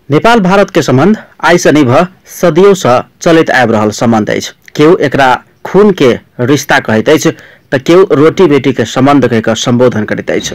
नेपाल भारत के संबंध आइ से नहीं भ सदियों से चलैत आबि रहल संबंध अछि। केओ एकरा खून के रिश्ता कहैत अछि त केओ रोटी बेटी के संबंध कहि कऽ संबोधन करैत अछि।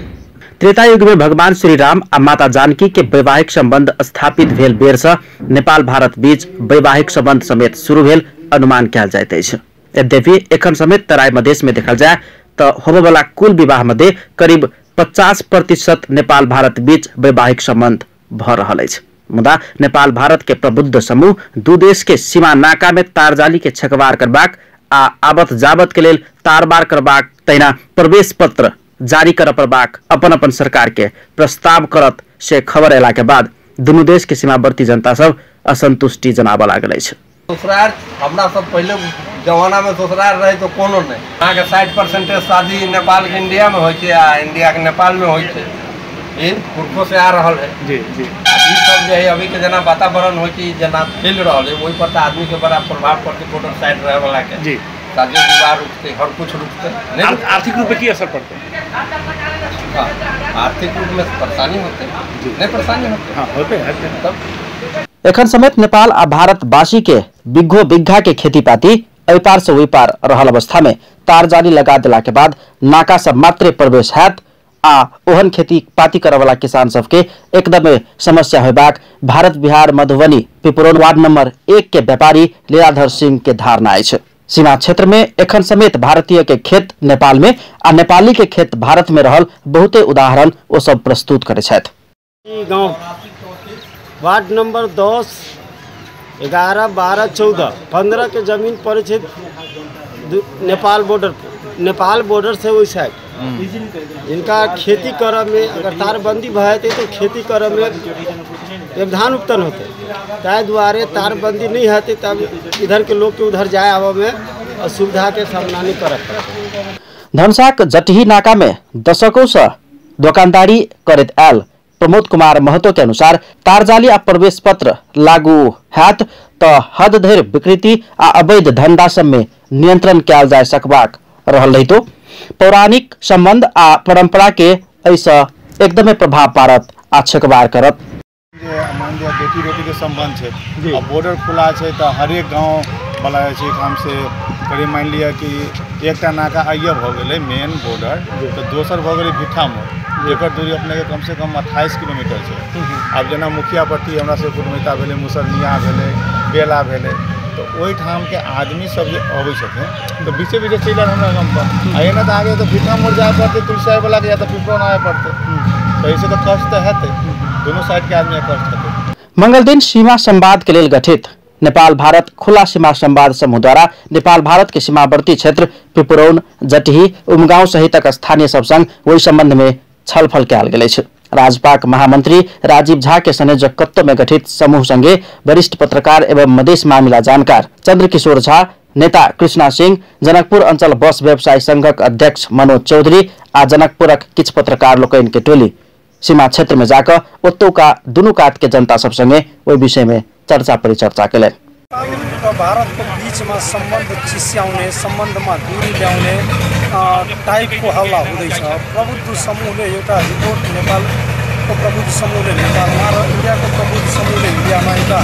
त्रेता युग में भगवान श्री राम आ माता जानकी के वैवाहिक संबंध स्थापित भेल बेर से नेपाल भारत बीच वैवाहिक संबंध समेत शुरू भेल अनुमान कयल जाइत अछि। यद्यपि एखन समेत तराई मधेश में देखल जाय त होबयवला कुल विवाह मध्य करीब 50% नेपाल भारत बीच वैवाहिक संबंध भ रहल अछि। मुदा नेपाल भारत के प्रबुद्ध समूह दू देश के सीमा नाका में तारजाली के छकवार करबाक आ आवत जावत के लेल तारबार करबाक तहिना प्रवेश पत्र जारी करऽ पड़बाक अपन अपन सरकार के प्रस्ताव करत से खबर अयला के बाद दुनू देश के सीमावर्ती जनता सब असंतुष्टि जनाबऽ लागल अछि। ससुरार हमरा सब पहिले जमाना में ससुरार रहे तो कोनो नहीं। अहाँके 60% शादी नेपाल के इंडिया में होइ छै आ इंडिया के नेपाल में होइ छै। ये पुरखों से आ रहल है। जी जी। ई सब जे है अभी के जेना वातावरण होइ छै, जेना चलि रहल है, ओहि पर तऽ आदमी के बड़ा प्रभाव पड़तै। बॉर्डर साइड रहे वाला के जी शादी विवाह रुकतै, हर कुछ रुकतै। नहीं आर्थिक रूप में की असर पड़तै? हाँ, आर्थिक रूप में परेशानी होते नहीं, परेशानी होते। हाँ, होते है तब। एखन समेत नेपाल आ भारतवासी के बिघो बिघा के खेती पाती एहि पार से ओहि पार रहल अवस्था में तारजाली लगा देला के बाद नाका सब मात्रे प्रवेश हैत आ ओहन खेती पाती करऽवला किसान सबके एकदमे समस्या होबाक भारत बिहार मधुबनी पिपरौन वार्ड नंबर 1 के व्यापारी लीलाधर सिंह के धारणा अछि। सीमा क्षेत्र में एखन समेत भारतीय के खेत नेपाल में आ नेपाली के खेत भारत में रहल बहुते उदाहरण ओ सब प्रस्तुत करै छथि। गाँव वार्ड नंबर 10, 11, 12, 14, 15 के जमीन पड़े छै नेपाल बॉर्डर, नेपाल बॉर्डर से ओहि साइड। जिनका खेती करऽ में अगर तारबंदी भऽ जेतै तो खेती करऽ में व्यवधान उत्पन्न होतै, ताहि दुआरे तारबंदी नहीं हेतै तब इधर के लोग के उधर जाय आबऽ में असुविधा के सामना नहीं करऽ पड़तै। धनसाक जटही नाका में दशकों से दोकानदारी करैत आयल प्रमोद कुमार महतो के अनुसार तारजाली आ प्रवेश पत्र लागू हैत त हद धरि विकृति आ अवैध धंधा सब में नियंत्रण कयल जा सकबाक रहल रहितो पौराणिक संबंध आ परंपरा के एहिसँ एकदमे प्रभाव पारत आ छकबार करत। मान लिअ बेटी रोटी के संबंध छै, बॉर्डर खुला छै तऽ हरेक गाँव वाला जे छै एहिठाम से करीब मान लिअ कि एकटा नाका आइए भऽ गेलै मेन बॉर्डर, तऽ दोसर भऽ गेलै भिट्ठा मोड़, जेकर दूरी अपनेके कमसँ कम 28 किलोमीटर छै। आब जेना मुखिया पट्टी हमरा सबके कुटुमैता भेलै, मुसरनिया भेलै, बेला भेलै, तऽ ओहिठामके आदमी सब जे अबै छथिन तऽ बीचे बीचे चलि आयल हमरा गामपर। आ एना तऽ आगे तऽ भिट्ठा मोड़ जाय पड़तै तुलसाइ वलाके या तऽ पिपरौन आबय पड़तै, तऽ एहिसँ तऽ कष्ट तऽ हेतै, दुनू साइडके आदमीके कष्ट हेतै। मंगल दिन सीमा संवाद के लेल गठित नेपाल भारत खुला सीमा संवाद समूह द्वारा नेपाल भारत के सीमावर्ती क्षेत्र पिपरौन, जटही, उमगांव सहितक स्थानीय सब संग ओहि संबंध में छलफल कयल गेल अछि। राजपाक महामंत्री राजीव झा के संयोजकत्व में गठित समूह संगे वरिष्ठ पत्रकार एवं मधेश मामिला जानकार चंद्रकिशोर झा, नेता कृष्णा सिंह, जनकपुर अंचल बस व्यवसाय संघक अध्यक्ष मनोज चौधरी आ जनकपुरक किछु पत्रकार लोकनि के टोली सीमा क्षेत्र में जाकऽ ओतुका दुनू कात के जनता सब संगे ओहि विषय में चर्चा परिचर्चा केलनि। नेपाल र भारतको बीचमा सम्बन्ध चिस्याउने, सम्बन्धमा दूरी ल्याउने टाइपको हल्ला हुँदैछ। प्रबुद्ध समूहले एउटा रिपोर्ट, नेपालको प्रबुद्ध समूहले नेपालमा र इन्डियाको प्रबुद्ध समूहले इन्डियामा एउटा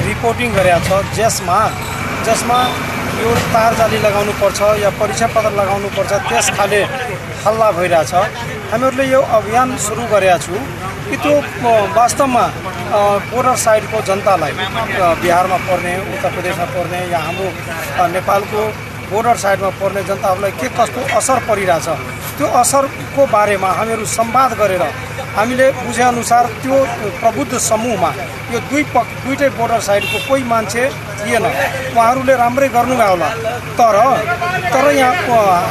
रिपोर्टिङ गरेका छ, जसमा यो तारजाली लगाउनुपर्छ या परीक्षा पत्र लगाउनुपर्छ त्यस खाले हल्ला भइरहेछ। हामीहरूले यो अभियान सुरु गरेका छौँ कि त्यो वास्तवमा बोर्डर साइडको जनतालाई, बिहारमा पर्ने, उत्तर प्रदेशमा पर्ने या हाम्रो नेपालको बोर्डर साइडमा पर्ने जनताहरूलाई के कस्तो असर परिरहेछ, त्यो असरको बारेमा हामीहरू संवाद गरेर हामीले बुझेअनुसार त्यो प्रबुद्ध समूहमा यो दुईटै बोर्डर साइडको कोही मान्छे थिएन, उहाँहरूले राम्रै गर्नुभयो होला, तर यहाँ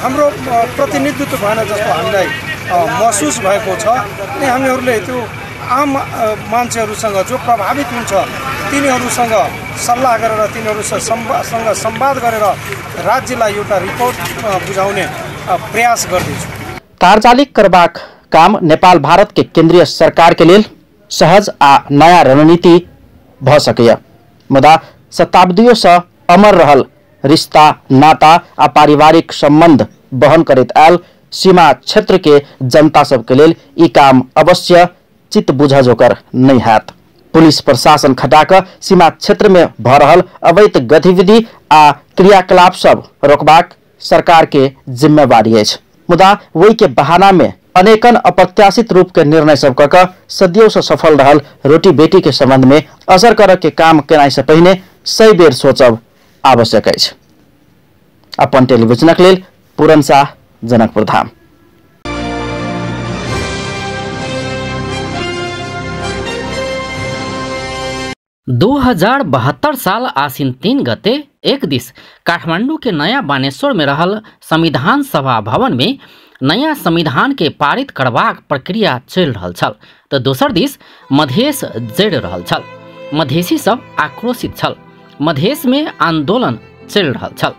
हाम्रो प्रतिनिधित्व भएन जस्तो हामीलाई महसुस भएको छ। अनि हामीहरूले त्यो आम मान्छेहरूसँग जो प्रभावित हुन्छ तिनीहरूसँग सल्लाह गरेर, तिनीहरूसँग संवाद गरेर राज्यलाई एउटा रिपोर्ट बुझाउने प्रयास गर्दैछु। तारजाली करबाक काम नेपाल भारत के केंद्रीय सरकार के लेल सहज आ नया रणनीति भ सकैया, मुदा शताब्दियों से अमर रहल रिश्ता, नाता आ पारिवारिक संबंध वहन करैत आयल सीमा क्षेत्र के जनता सबके लेल ई काम अवश्य चित्त बुझ जोकर नहीं हैत। पुलिस प्रशासन खटा कऽ सीमा क्षेत्र में भऽ रहल अवैध गतिविधि आ क्रियाकलाप सब रोकबाक सरकार के जिम्मेवारी अछि। मुदा वही के बहाना में अनेकन अप्रत्याशित रूप के निर्णय सब कऽ कऽ सदियों से सफल रहल रोटी बेटी के संबंध में असर करऽ के काम केनाइ से पहिने 100 बेर सोचब आवश्यक अछि। अपन टेलीविजनक लेल पूरन शाह, जनकपुर धाम। दू 2072 साल आसिन 3 गते एक दिस काठमांडू के नया बानेश्वर में रहल संविधान सभा भवन में नया संविधान के पारित करबाक प्रक्रिया चलि रहल छल तो दोसर दिस मधेश जड़ि रहल छल। मधेसी सब आक्रोशित छल। मधेश में आंदोलन चलि रहल छल।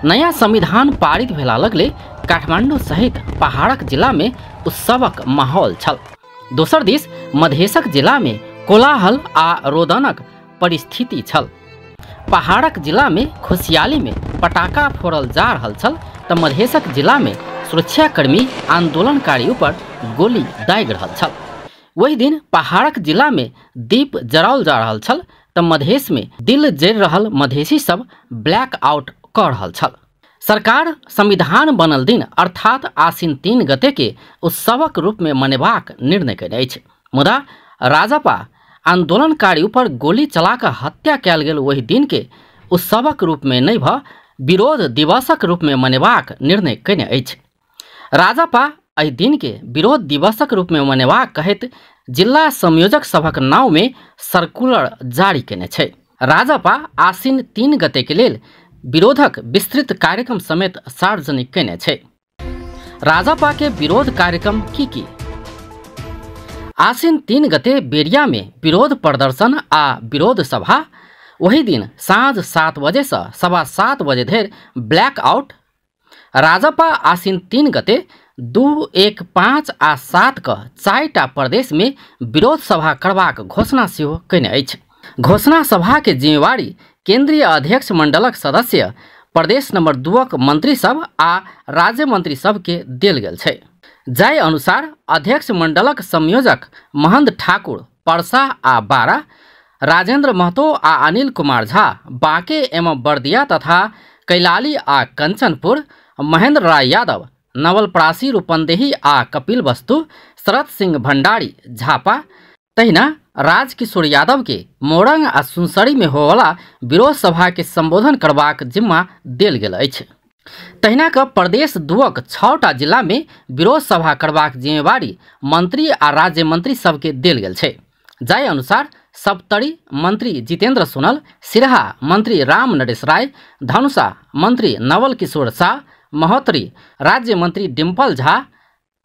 नया संविधान पारित भेला लगले काठमांडू सहित पहाड़क जिला में उत्सवक माहौल छल। दोसर दिस मधेशक जिला में कोलाहल आ रोदनक परिस्थिति छल। पहाड़क जिला में खुशहाली में पटाखा फोड़ल जा रहल छल त मधेशक जिला में सुरक्षाकर्मी आंदोलनकारी ऊपर गोली दागि रहल छल। वही दिन पहाड़क जिला में दीप जराओल जा रहल छल त मधेश में दिल जरि रहल मधेसी सब ब्लैक आउट कऽ रहल छल। सरकार संविधान बनल दिन अर्थात आसिन 3 गते के उत्सवक रूप में मनेबाक निर्णय कयने अछि। मुदा राजपा आंदोलनकारी ऊपर गोली चलाकर हत्या कयल गेल वही दिन के उत्सवक रूप में नहीं भ विरोध दिवसक रूप में मनेबाक निर्णय कयने अछि। राजपा एहि दिन के विरोध दिवसक रूप में मनेबाक कहैत जिला संयोजक सभक नाव में सर्कुलर जारी कयने छै। राजपा आसिन 3 गते के लेल विरोधक विस्तृत कार्यक्रम समेत सार्वजनिक कयने छै। राजपा के विरोध कार्यक्रम की की? आसिन 3 गते बेरिया में विरोध प्रदर्शन आ विरोध सभा, वही दिन साँझ 7 बजे से 7:15 बजे धरि ब्लैक आउट। राजपा आसिन 3 गते 2, 1, 5 आ 7 क 4टा प्रदेश में विरोध सभा करबाक घोषणा सेहो कयने अछि। घोषणा सभा के जिम्मेवारी केंद्रीय अध्यक्ष मंडलक सदस्य, प्रदेश नंबर 2 क मंत्री सब आ राज्य मंत्री सब के देल गेल छै। जाहि अनुसार अध्यक्ष मंडलक संयोजक महंत ठाकुर परसा आ बारा, राजेंद्र महतो आ अनिल कुमार झा बांके एवं बर्दिया तथा कैलाली आ कंचनपुर, महेंद्र राय यादव नवलपरासी रूपंदेही आ कपिल वस्तु, शरद सिंह भंडारी झापा, तहिना राजकिशोर यादव के मोरंग आ सुनसरी में होवला विरोध सभा के संबोधन करबाक जिम्मा देल गेल अछि। तहिना क प्रदेश 2 क 6टा जिला में विरोध सभा करबाक जिम्मेवारी मंत्री आ राज्य मंत्री सबके देल गेल छै। जाहि अनुसार सप्तरी मंत्री जितेंद्र सोनल, सिरहा मंत्री राम नरेश राय, धनुषा मंत्री नवल किशोर शाह, महोत्तरी राज्य मंत्री डिम्पल झा,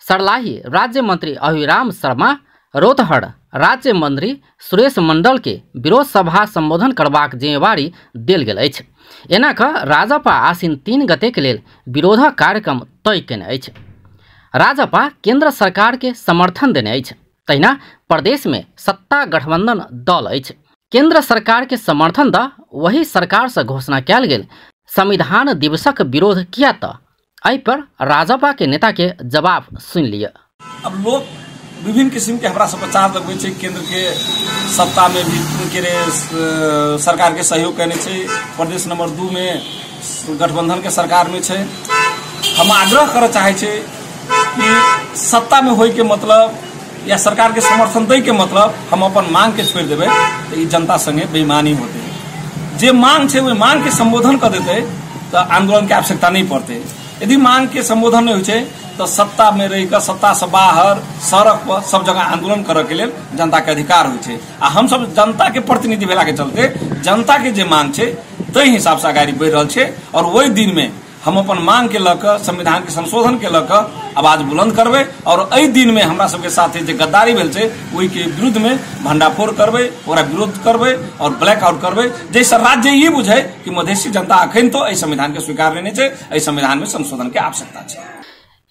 सरलाही राज्य मंत्री अभिराम शर्मा, रोतहड़ राज्य मंत्री सुरेश मंडल के विरोध सभा संबोधन करबाक जिम्मेवारी देल गेल अछि। एना क राजपा आसिन 3 गते के लेल विरोधक कार्यक्रम तय कयने अछि। राजपा केंद्र सरकार के समर्थन देने अछि। तहिना प्रदेश में सत्ता गठबंधन दल अछि। केंद्र सरकार के समर्थन the वही सरकार से घोषणा कयल गेल संविधान दिवसक विरोध किया त एहि पर राजपा के नेता के जवाब सुनि लिअ। अब लोग विभिन्न किस्म के हमरा सब चार लगबै छै, केंद्र के सत्ता में भी के सरकार के सहयोग करने छै, प्रदेश नंबर 2 में गठबंधन के सरकार में छै। हम आग्रह करऽ चाहे छै कि सत्ता में होय के मतलब या सरकार के समर्थन दै के मतलब हम अपन मांग के छोड़ि देबै तऽ ई जनता संगे बेईमानी होतै। जे मांग छै ओहि मांग के संबोधन कऽ देतै तऽ आंदोलन के आवश्यकता नहीं पड़तै। यदि मांग के संबोधन नहीं होइ छै तो सत्ता में रहि कऽ सत्ता से बाहर सड़क पर सब जगह आंदोलन करऽ के लेल जनता के अधिकार होइ छै। आ हम सब जनता के प्रतिनिधि भेला के चलते जनता के जे मांग छै ताहि हिसाब से अगाड़ी बढ़ि रहल छै। और ओहि दिन में हम अपन मांग के लऽ कऽ संविधान के संशोधन के लऽ कऽ आवाज बुलंद करबै और एहि दिन में हमरा सबके साथे जे गद्दारी भेल छै ओहि के विरुद्ध में भंडाफोड़ करबै, ओकरा विरोध करबै और ब्लैक आउट करबै, जाहिसँ राज्य ई बुझै कि मधेसी जनता अखन तो एहि संविधान के स्वीकार लेने छै, एहि संविधान में संशोधन के आवश्यकता छै।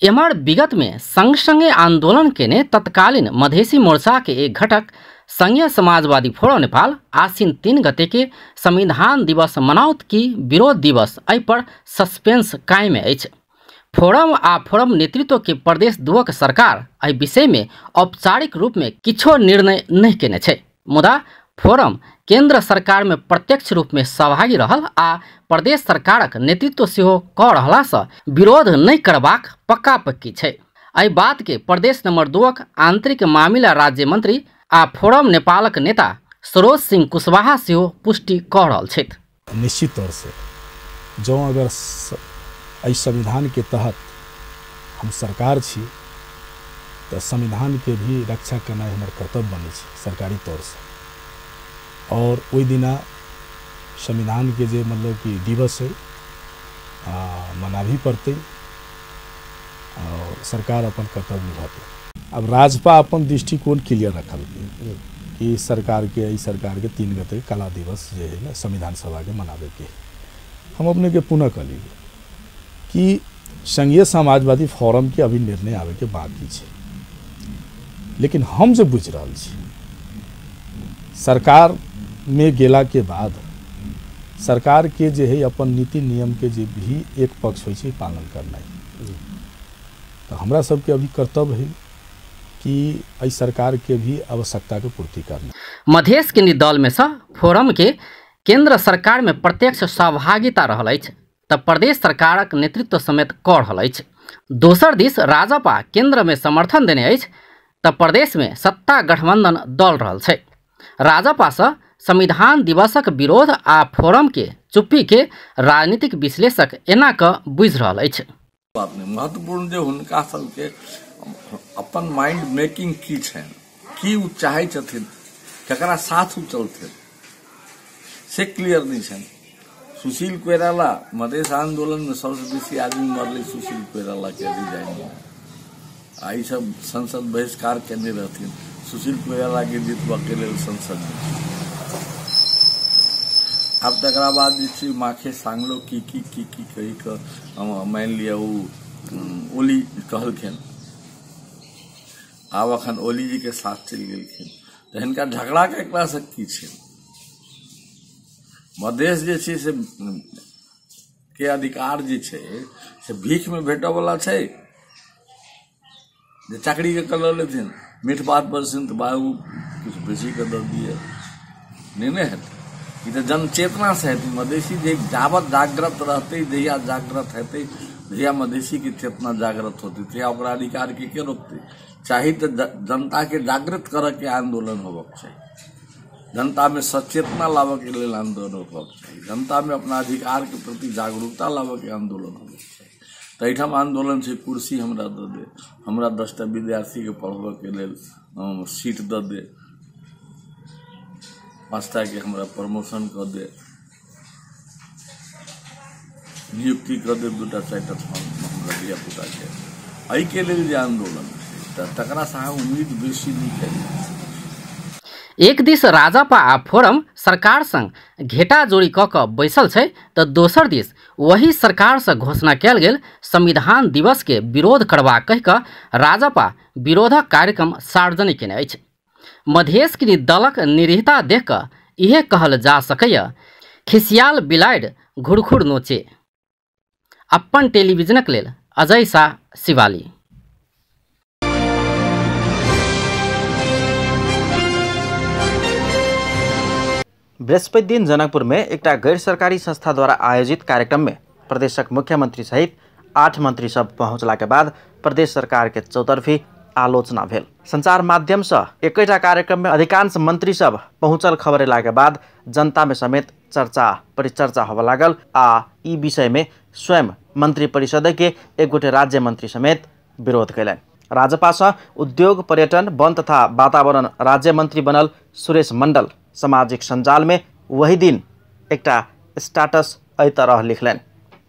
एम्हर विगत में संग संगे आंदोलन केने तत्कालीन मधेसी मोर्चा के एक घटक संघीय समाजवादी फोरम नेपाल आसिन 3 गते के संविधान दिवस मनाओत कि विरोध दिवस एहि पर सस्पेंस कायम अछि। फोरम आ फोरम नेतृत्व के प्रदेश 2 के सरकार एहि विषय में औपचारिक रूप में किछो निर्णय नहीं केने छै। मुदा फोरम केंद्र सरकार में प्रत्यक्ष रूप में सहभागी रहल आ प्रदेश सरकारक नेतृत्व सेहो क रहला सँ विरोध नहि करबाक पक्का पक्की छै। एहि बात के प्रदेश नंबर 2 आंतरिक मामिला राज्य मंत्री आ फोरम नेपालक नेता सरोज सिंह कुशवाहा सेहो पुष्टि क रहल छथि। निश्चित तौर से जँ अगर एहि संविधान के तहत हम सरकार छी तो संविधान के भी रक्षा करना हमर कर्तव्य बनै छै सरकारी तौर से। और ओहि दिना संविधान के जे मतलब कि दिवस है मनाबही पड़तै और सरकार अपन कर्तव्य निभाते। अब राजपा अपन दृष्टिकोण क्लियर रखल कि सरकार के ई सरकार के 3 गते काला दिवस जे है ना संविधान सभा के मनावे के। हम अपने के पुनः कहली कि संघीय समाजवादी फोरम के अभी निर्णय आवे के बाकी है, लेकिन हम जो बुझ रहा छी सरकार में गेला के बाद सरकार के जे है अपन नीति नियम के जे भी एक पक्ष होइ छै पालन करना, तो हमरा सबके अभी कर्तव्य है कि एहि सरकार के भी आवश्यकता के पूर्ति करना। मधेश केंद्रीय दल में से फोरम के केंद्र सरकार में प्रत्यक्ष सहभागिता रहल अछि त प्रदेश सरकारक नेतृत्व समेत क रहल अछि। दोसर दिस राजपा केंद्र में समर्थन देने अछि त प्रदेश में सत्ता गठबंधन दल रहल छै। राजपा से संविधान दिवसक विरोध आ फोरम के चुप्पी के राजनीतिक विश्लेषक एना क बुझि रहल अछि। बात नहीं, महत्वपूर्ण जे हुनका सबके अपन माइंड मेकिंग की छनि, की ओ चाहै छथिन, ककरा साथ ओ चलथिन से क्लियर नहीं छनि। सुशील कोइराला मधेश आंदोलन में सबसे बेसी आदमी मरलै सुशील कोइराला के रिजाइन में, आ ई सब संसद बहिष्कार केने रहथिन सुशील कोइराला के जीतबा के लेल संसद में। आब तकरा बाद जे छै माखे सांगलो की की की की कहि कऽ मानि लिअ ओ ओली कहलखिन, आब अखन ओली जी के साथ चलि गेलखिन, तऽ हिनका झगड़ा केकरा से की छै। मधेश जे छै से के अधिकार जे छै से भीख में भेटयवला छै जे चाकरी के कलर लेथिन, मीठ बात बजथिन तऽ बाबू किछु बेसी के दऽ दिअ, नहि ने हेतै। ई तऽ जनचेतना से हेतै। मधेशी जे जावत जागृत रहतै, जहिया जागृत हेतै, जहिया मधेशी के चेतना जागृत होतै तहिया ओकरा अधिकार के रोकतै। चाही तऽ जनता के जागृत करऽ के आंदोलन होबक चाही, जनता में सचेतना लाबऽ के लेल आंदोलन होबक चाही, जनता में अपना अधिकार के प्रति जागरूकता लाबऽ के आंदोलन होबक चाही। तऽ एहिठाम आंदोलन छै कुर्सी हमरा दऽ दे, हमरा 10टा विद्यार्थी के पढ़बऽ के लेल सीट दऽ दे, 5टा के हमरा प्रमोशन कऽ दे, नियुक्ति कऽ दे 2टा 4टा हमरा धियापुता के, एहिके लेल जे आंदोलन छै तऽ तकरासँ अहाँ उम्मीद बेसी नहि करी। एक दिस राजपा आ फोरम सरकार संग घेटा जोड़ी क कऽ बैसल छै तऽ दोसर दिस वही सरकार से घोषणा कयल गेल संविधान दिवस के विरोध करबाक कहि कऽ राजपा विरोधक कार्यक्रम सार्वजनिक केने अछि। मधेश के दलक निरीहता देख कऽ इहे कहल जा सकैए, खिसियाल बिलाड़ि घुरघुर नोचे। अपन टेलीविजनक लेल अजय शाह, शिवाली। बृहस्पति दिन जनकपुर में एक गैर सरकारी संस्था द्वारा आयोजित कार्यक्रम में प्रदेशक मुख्यमंत्री सहित 8 मंत्री सब पहुँचला के बाद प्रदेश सरकार के चौतरफी आलोचना भेल। संचार माध्यम से एकेटा कार्यक्रम में अधिकांश मंत्री सब पहुँचल खबर एला के बाद जनता में समेत चर्चा परिचर्चा होबय लागल आ ई विषय में स्वयं मंत्री परिषद के एक गोटे राज्य मंत्री समेत विरोध कयलनि। राजपा से उद्योग, पर्यटन, वन तथा वातावरण राज्य मंत्री बनल सुरेश मंडल सामाजिक सञ्जाल में वही दिन एकटा स्टाटस एहि तरह लिखलनि।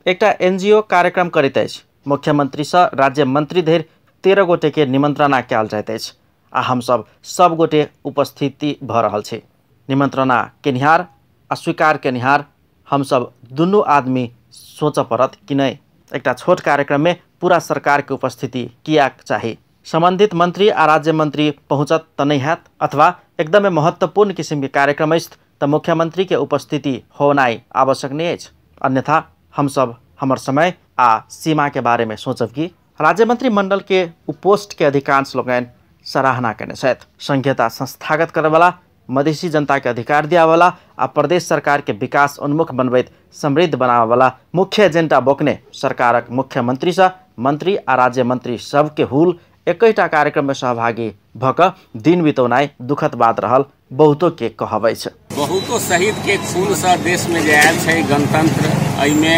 एकटा एनजीओ कार्यक्रम करैत अछि, मुख्यमंत्री से राज्य मंत्री धरि 13 गोटे के निमंत्रणा कयल जाइत अछि आ हमसब सब गोटे उपस्थिति भऽ रहल छी। निमंत्रणा केनिहार आ स्वीकार केनिहार हमसब दुनू आदमी सोचऽ पड़त कि नहि। एकटा छोट कार्यक्रम में पूरा सरकार के उपस्थिति किएक चाही? संबंधित मंत्री आ राज्य मंत्री पहुँचत तऽ नहि हैत, अथवा एकदमै महत्वपूर्ण किसिमके कार्यक्रम अछि तऽ मुख्यमंत्री के उपस्थिति होनाइ आवश्यक नहि अछि, अन्यथा हमसब हमर समय आ सीमा के बारे में सोचब कि। राज्य मंत्रिमंडल के उ पोस्ट के अधिकांश लोकनि सराहना केने छथि। संघीयता संस्थागत करैवला मधेसी जनता के अधिकार दियावला आ प्रदेश सरकार के विकास उन्मुख बनबैत समृद्ध बनावला मुख्य एजेंडा बोकने सरकारक मुख्यमंत्री सँ मंत्री आ राज्य मंत्री सबके हुल एकैटा कार्यक्रम में सहभागी भऽ कऽ दिन बितौनाइ दुखद बात रहल बहुतो के कहब अछि। बहुतो शहीद के खून से देश में जे आयल छै गणतंत्र, एहिमे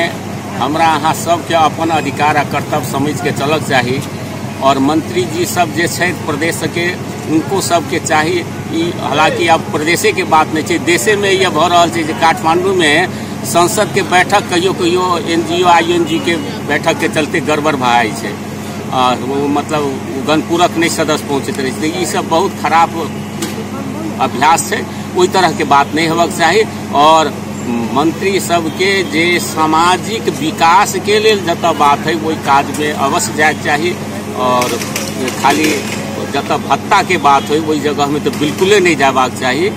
हमरा अहाँ सबके अपन अधिकार आ कर्तव्य समझ के चलक चाही। और मंत्री जी सब जे छै प्रदेश के, उनको सबके चाही। हालांकि अब प्रदेशे के बात नहीं छै, देशे में यह भऽ रहल छै जे काठमांडू में संसद के बैठक कहियो कहियो एनजीओ आईएनजी के बैठक के चलते गड़बड़ भऽ जाइ छै, वो मतलब गणपूरक नहीं सदस्य पहुँचैत रहै छै। ई सब बहुत खराब अभ्यास छै, ओहि तरह के बात नहीं होबाक चाही। और मंत्री सबके जे सामाजिक विकास के लेल जतऽ बात है ओहि काज में अवश्य जायके चाही। और खाली जतऽ भत्ता के बात हो ओहि जगह में तो बिल्कुले नहीं जाबाक चाही।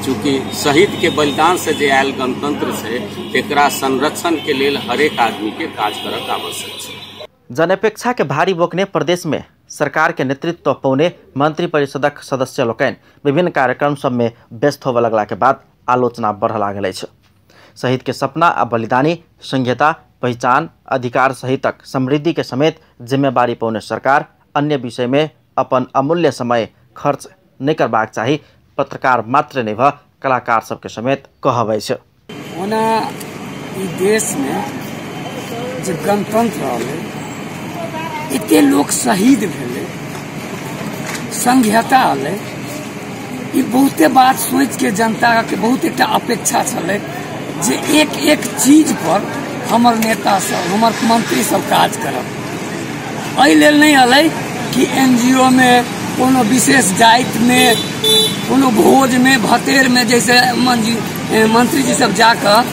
चूँकि शहीद के बलिदान से जे आयल गणतंत्र छै तेकरा संरक्षण के लेल हरेक आदमी के काज करक आवश्यक छै। जनअपेक्षा के भारी बोकने प्रदेश में सरकार के नेतृत्व पौने मंत्री परिषदक सदस्य लोकनि विभिन्न कार्यक्रम सब में व्यस्त होबय लगला के बाद आलोचना बढ़ लागल अछि। शहीद के सपना आ बलिदानी संहिता पहिचान अधिकार सहितक समृद्धि के समेत जिम्मेवारी पौने सरकार अन्य विषय में अपन अमूल्य समय खर्च नहीं करबाक चाही, पत्रकार मात्र नहीं भ कलाकार सबके समेत कहब अछि। ओना ई देश में जे गणतंत्र अलै, एते लोक शहीद भेलै, संघीयता अलै, ई बहुते बात सोच के जनता के बहुत एकटा अपेक्षा छलै जे एक एक चीज पर हमर नेता सब हमर मंत्री सब काज करब। एहि लेल नहीं अलै कि एनजीओ में कोनो विशेष जाति में कोनो भोज में भतेर में जैसे मंत्री जी सब जाकर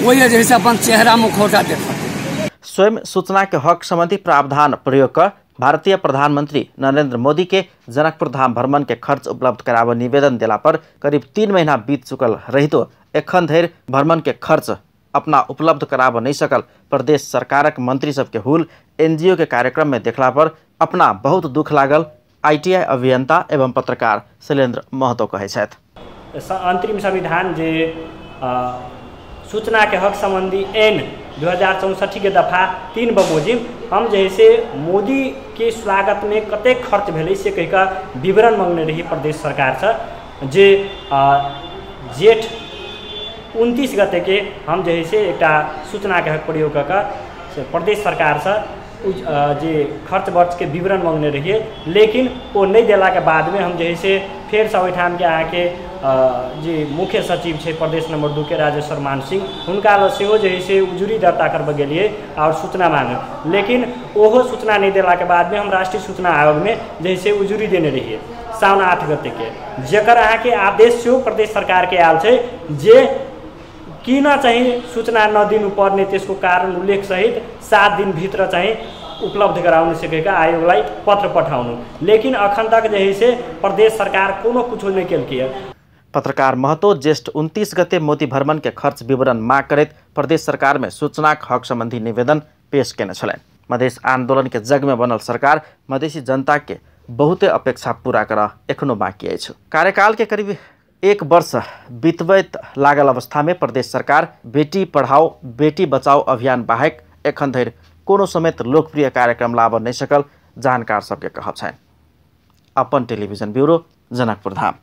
वही जैसे अपन चेहरा मुखौटा देखते। स्वयं सूचना के हक संबंधी प्रावधान प्रयोग कर भारतीय प्रधानमंत्री नरेंद्र मोदी के जनकपुर धाम भ्रमण के खर्च उपलब्ध कराबऽ निवेदन देला पर करीब 3 महीना बीत चुकल रहितो एखन धरि भ्रमण के खर्च अपना उपलब्ध कराबऽ नहीं सकल प्रदेश सरकारक मंत्री सबके हुल एनजीओ के कार्यक्रम में देखला पर अपना बहुत दुख लागल आईटीआई अभियंता एवं पत्रकार शैलेन्द्र महतो कहै छथि। अंतरिम संविधान जे सूचना के हक संबंधी एन 2064 के दफा 3 बमोजिम हम जे से मोदी के स्वागत में कतेक खर्च भेलै से कहि कऽ विवरण मंगने रही प्रदेश सरकार से, जे जेठ 29 गते के हम जे से एकटा सूचना के हक प्रयोग कऽ कऽ प्रदेश सरकार से जे खर्च वर्च के विवरण मंगने रहिए, लेकिन वो नहीं देला के बाद में हम जे से फेर से ओहिठाम के अहाँके जे मुख्य सचिव छै प्रदेश नंबर 2 के राजेश्वर मान सिंह हुनका लग सेहो जे से उजुरी दर्ता करबऽ गेलिए और सूचना मांगे, लेकिन ओहो सूचना नहीं देला के बाद में हम राष्ट्रीय सूचना आयोग में जे से उजुरी देने रहिए साउन 8 गते के, जकर अहाँके आदेश सेहो प्रदेश सरकार के आयल छै जे किन चाहिँ सूचना नदिनु पर्ने त्यसको कारण उल्लेख सहित 7 दिन भित्र चाहिँ उपलब्ध गराउन सकेका आयोगलाई पत्र पठाउनु, लेकिन अखन तक जे से प्रदेश सरकार कोनो कुछो नहि केलकै। पत्रकार महतो ज्येष्ठ 29 गते मोदी भ्रमण के खर्च विवरण माग करैत प्रदेश सरकार में सूचनाक हक संबंधी निवेदन पेश केने छलनि। मधेश आंदोलन के जग में बनल सरकार मधेसी जनता के बहुते अपेक्षा पूरा कर एखनो बाकी अछि। कार्यकाल के करीब 1 वर्ष बीतबैत लागल अवस्था में प्रदेश सरकार बेटी पढ़ाओ बेटी बचाओ अभियान बाहेक एखन धरि कोनो समेत लोकप्रिय कार्यक्रम लाबऽ नहि सकल जानकार सबके कहब छनि। अपन टेलीविजन ब्यूरो, जनकपुर धाम।